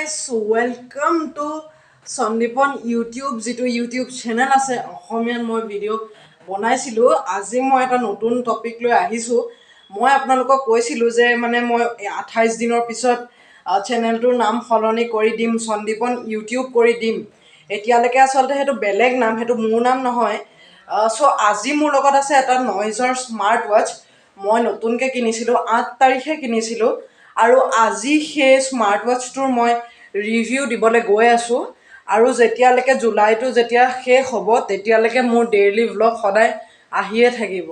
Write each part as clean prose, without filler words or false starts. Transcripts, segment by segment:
Guys, welcome to Sandipan YouTube, যিটো YouTube channel আছে, অসমীয়াত মই ভিডিঅ' বনাইছিলোঁ। আজি মই এটা নতুন টপিক লৈ আহিছোঁ। মই আপোনালোকক কৈছিলোঁ যে মানে মই 28 দিনৰ পিছত চেনেলটোৰ নাম সলনি কৰি দিম, সন্দীপন ইউটিউব কৰি দিম। এতিয়ালৈকে আচলতে সেইটো বেলেগ নাম, সেইটো মোৰ নাম নহয়। চ' আজি মোৰ লগত আছে এটা নইজৰ স্মাৰ্ট ৱাচ। মই নতুনকৈ কিনিছিলোঁ, 8 তাৰিখে কিনিছিলোঁ আৰু আজি সেই স্মাৰ্ট ৱাটচটোৰ মই ৰিভিউ দিবলৈ গৈ আছোঁ। আৰু যেতিয়ালৈকে জুলাইটো যেতিয়া শেষ হ'ব, তেতিয়ালৈকে মোৰ ডেইলি ভ্লগ সদায় আহিয়ে থাকিব।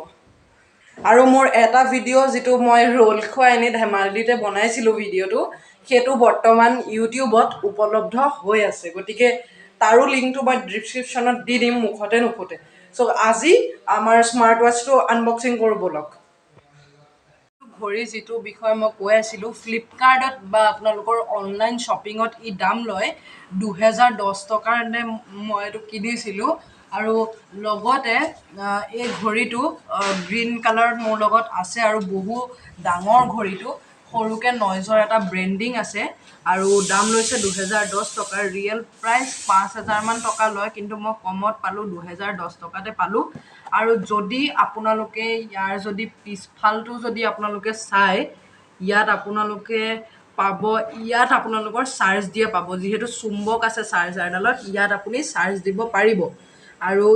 আৰু মোৰ এটা ভিডিঅ', যিটো মই ৰোল খোৱা এনেই ধেমালিতে বনাইছিলোঁ ভিডিঅ'টো, সেইটো বৰ্তমান ইউটিউবত উপলব্ধ হৈ আছে। গতিকে তাৰো লিংকটো মই ডিছক্ৰিপশ্যনত দি দিম, মুখতে নুফুটে। চ' আজি আমাৰ স্মাৰ্ট ৱাটচটো আনবক্সিং কৰোঁ ব'লক। ঘড়ী যিটো বিষয়ে মই কৈ আছিলোঁ, ফ্লিপকাৰ্টত বা আপোনালোকৰ অনলাইন শ্বপিঙত ই দাম লয় 2010 টকাৰ নে। মই এইটো কিনিছিলোঁ। আৰু লগতে এই ঘড়ীটো গ্ৰীণ কালাৰত মোৰ লগত আছে আৰু বহু ডাঙৰ ঘড়ীটো, সৰুকৈ নইজৰ এটা ব্ৰেণ্ডিং আছে আৰু দাম লৈছে 2010 টকা। ৰিয়েল প্ৰাইচ 5000মান টকা লয়, কিন্তু মই কমত পালোঁ, 2010 টকাতে পালোঁ। আৰু যদি আপোনালোকে ইয়াৰ যদি পিছফালটো যদি আপোনালোকে চায়, ইয়াত আপোনালোকে পাব, ইয়াত আপোনালোকৰ চাৰ্জ দিয়ে পাব। যিহেতু চুম্বক আছে চাৰ্জাৰডালত, ইয়াত আপুনি চাৰ্জ দিব পাৰিব। আৰু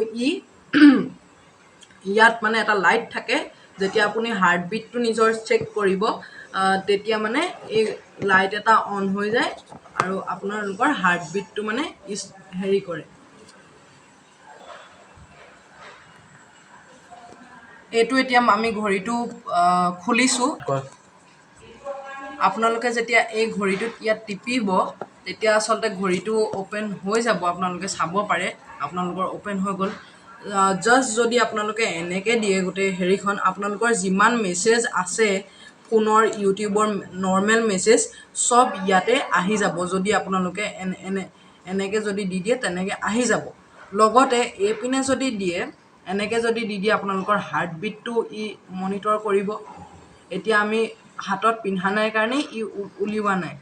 ইয়াত মানে এটা লাইট থাকে। যেতিয়া আপুনি হাৰ্টবিটটো নিজৰ চেক কৰিব, তেতিয়া মানে এই লাইট এটা অন হৈ যায় আৰু আপোনালোকৰ হাৰ্টবিটটো মানে হেৰি কৰে। এইটো এতিয়া আমি ঘড়ীটো খুলিছোঁ। আপোনালোকে যেতিয়া এই ঘড়ীটোত ইয়াত টিপিব, তেতিয়া আচলতে ঘড়ীটো অ'পেন হৈ যাব। আপোনালোকে চাব পাৰে, আপোনালোকৰ অ'পেন হৈ গ'ল। জাষ্ট যদি আপোনালোকে এনেকৈ দিয়ে, গোটেই হেৰিখন আপোনালোকৰ যিমান মেছেজ আছে ফোনৰ, ইউটিউবৰ নৰ্মেল মেছেজ চব ইয়াতে আহি যাব। যদি আপোনালোকে এনেকৈ যদি দি দিয়ে, তেনেকৈ আহি যাব। লগতে এইপিনে যদি দিয়ে, এনেকৈ যদি দি দিয়ে, আপোনালোকৰ হাৰ্টবিটটো ই মনিটৰ কৰিব। এতিয়া আমি হাতত পিন্ধা নাই কাৰণে ই উলিওৱা নাই।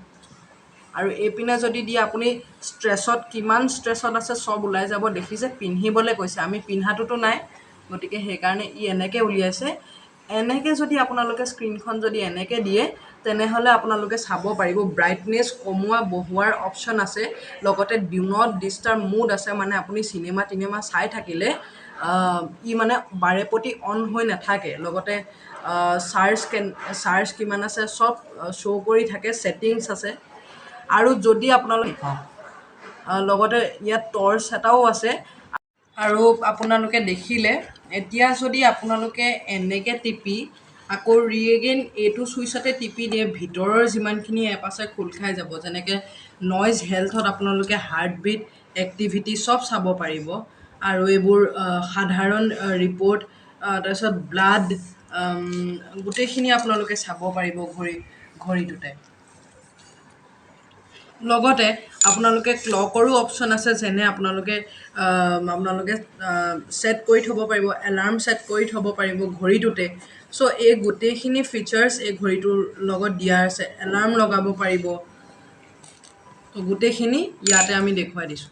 আৰু এইপিনে যদি দিয়ে, আপুনি ষ্ট্ৰেছত কিমান ষ্ট্ৰেছত আছে চব ওলাই যাব। দেখিছে, পিন্ধিবলৈ কৈছে, আমি পিন্ধাটোতো নাই, গতিকে সেইকাৰণে ই এনেকৈ উলিয়াইছে। এনেকৈ যদি আপোনালোকে স্ক্ৰীণখন যদি এনেকৈ দিয়ে, তেনেহ'লে আপোনালোকে চাব পাৰিব। ব্ৰাইটনেছ কমোৱা বঢ়োৱাৰ অপশ্যন আছে, লগতে do not disturb mood আছে। মানে আপুনি চিনেমা টিনেমা চাই থাকিলে ই মানে বাৰে প্ৰতি অন হৈ নাথাকে। লগতে চাৰ্জ কিমান আছে চব শ্ব' কৰি থাকে, ছেটিংছ আছে। আৰু যদি আপোনালোকে লগতে ইয়াত টৰ্চ এটাও আছে। আৰু আপোনালোকে দেখিলে, এতিয়া যদি আপোনালোকে এনেকৈ টিপি আকৌ ৰিএগেইন এইটো চুইচতে টিপি দিয়ে, ভিতৰৰ যিমানখিনি এপ আছে খোল খাই যাব। যেনেকৈ নইজ হেল্থত আপোনালোকে হাৰ্টবিট, এক্টিভিটি চব চাব পাৰিব। আৰু এইবোৰ সাধাৰণ ৰিপৰ্ট, তাৰপিছত ব্লাড, গোটেইখিনি আপোনালোকে চাব পাৰিব ঘড়ীটোতে। লগতে আপোনালোকে ক্লকৰো অপশ্যন আছে, যেনে আপোনালোকে ছেট কৰি থ'ব পাৰিব, এলাৰ্ম ছেট কৰি থ'ব পাৰিব ঘড়ীটোতে। চ' এই গোটেইখিনি ফিচাৰ্ছ এই ঘড়ীটোৰ লগত দিয়া আছে। এলাৰ্ম লগাব পাৰিব। ত' গোটেইখিনি ইয়াতে আমি দেখুৱাই দিছোঁ।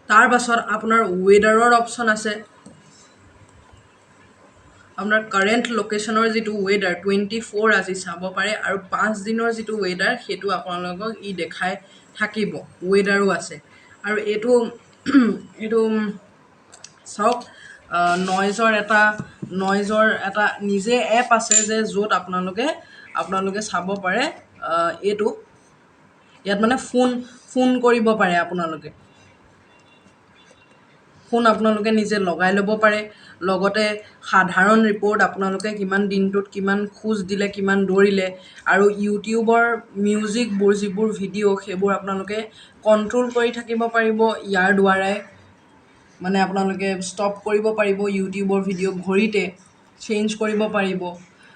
তাৰ পাছত আপোনাৰ ৱেডাৰৰ অপশ্যন আছে। আপোনাৰ কাৰেণ্ট লোকেশ্যনৰ যিটো ৱেডাৰ 24 আজি চাব পাৰে আৰু 5 দিনৰ যিটো ৱেডাৰ, সেইটো আপোনালোকক ই দেখাই থাকিব। ৱেডাৰো আছে। আৰু এইটো চাওক, নইজৰ এটা নিজে এপ আছে যে য'ত আপোনালোকে চাব পাৰে। এইটো ইয়াত মানে ফোন কৰিব পাৰে আপোনালোকে, ফোন আপোনালোকে নিজে লগাই ল'ব পাৰে। লগতে সাধাৰণ ৰিপৰ্ট, আপোনালোকে কিমান দিনটোত কিমান খোজ দিলে, কিমান দৌৰিলে, আৰু ইউটিউবৰ মিউজিকবোৰ, যিবোৰ ভিডিঅ', সেইবোৰ আপোনালোকে কণ্ট্ৰল কৰি থাকিব পাৰিব ইয়াৰ দ্বাৰাই। মানে আপোনালোকে ষ্টপ কৰিব পাৰিব ইউটিউবৰ ভিডিঅ' ঘড়ীতে, চেঞ্জ কৰিব পাৰিব।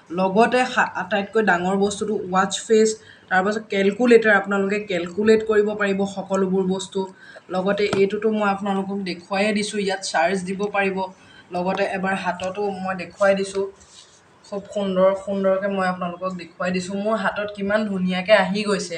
লগতে আটাইতকৈ ডাঙৰ বস্তুটো ৱাটচ ফেচ, তাৰপাছত কেলকুলেটাৰ, আপোনালোকে কেলকুলেট কৰিব পাৰিব সকলোবোৰ বস্তু। লগতে এইটোতো মই আপোনালোকক দেখুৱায়ে দিছোঁ, ইয়াত চাৰ্জ দিব পাৰিব। লগতে এবাৰ হাততো মই দেখুৱাই দিছোঁ। খুব সুন্দৰ সুন্দৰকৈ মই আপোনালোকক দেখুৱাই দিছোঁ, মোৰ হাতত কিমান ধুনীয়াকৈ আহি গৈছে।